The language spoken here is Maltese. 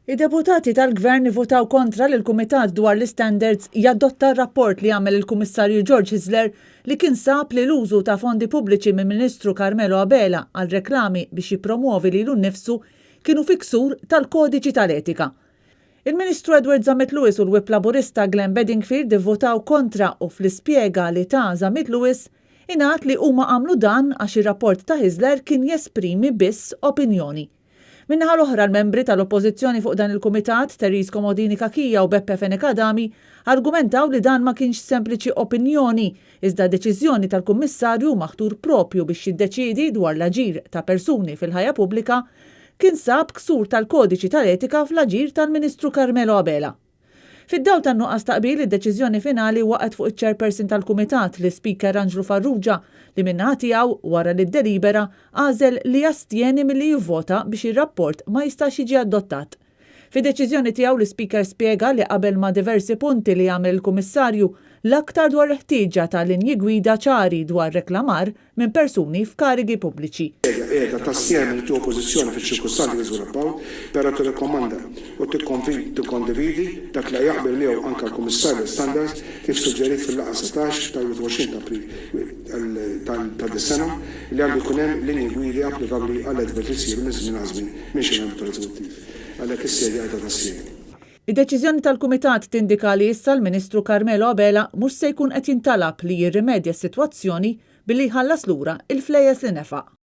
Id-deputati tal-Gvern ivvutaw kontra li l-Kumitat dwar l-Istandards jadotta r-rapport li għamel il-Kummissarju George Hyzler li kien sab li l-użu ta' fondi pubbliċi mill-Ministru Carmelo Abela għal reklami biex jippromwovi lilu nnifsu kienu fi ksur tal-Kodiċi tal-Etika. Il-Ministru Edward Zammit Lewis u l-Whip Laburista Glenn Bedingfield ivvutaw kontra u fl-ispjega li ta Zammit Lewis ingħad li huma għamlu dan għax ir-rapport ta' Hyzler kien jesprimi biss opinjoni. Min-naħa l-oħra l-membri tal-Oppożizzjoni fuq dan il-Kumitat, Therese Comodini Cachia u Beppe Fenech Adami, argumentaw li dan ma kienx sempliċi opinjoni, iżda deċiżjoni tal-Kummissarju maħtur proprju biex jiddeċiedi dwar l-aġir ta' persuni fil-ħajja pubblika, kien sab ksur tal-Kodiċi tal-Etika fl-aġir tal-Ministru Carmelo Abela. Fid-dawl tan-nuqqas ta' qbil, id-deċiżjoni finali waqgħet fuq iċ-Chairperson tal-Kumitat, l-Ispeaker Anġlu Farrugia, li min-naħa tiegħu, wara li ddelibera, għażel li jastjeni milli jivvota biex ir-rapport ma jistax jiġi adottat. Fid-deċiżjoni tiegħu l-Ispeaker spjega li qabel ma' diversi punti li għamel il-Kummissarju, l-aktar dwar il-ħtieġa ta' linji gwida ċari dwar reklamar minn persuni f'karigi pubbliċi. Qiegħda tastjeni li tieħu pożizzjoni fiċ-ċirkustanzi li żviluppaw, però tirrikkomanda u tikkondividi dak li jaqbel miegħu anke l-Kummissarju għall-Istandards kif suġġerit fil-laqgħa 16 tal-21 ta' April ta' dis-sena li għandu jkun hemm linji gwidi applikabbli għall-adverts li jsiru minn żmien għal żmien minn xi membru tal-Eżekuttiv. Għalhekk is-Sedja qiegħda tastjeni. Id-deċiżjoni tal-Kumitat tindika li issa l-Ministru Carmelo Abela mhux se jkun qed jintalab li jirrimedja s-sitwazzjoni billi jħallas lura l-flejjes li nefaq.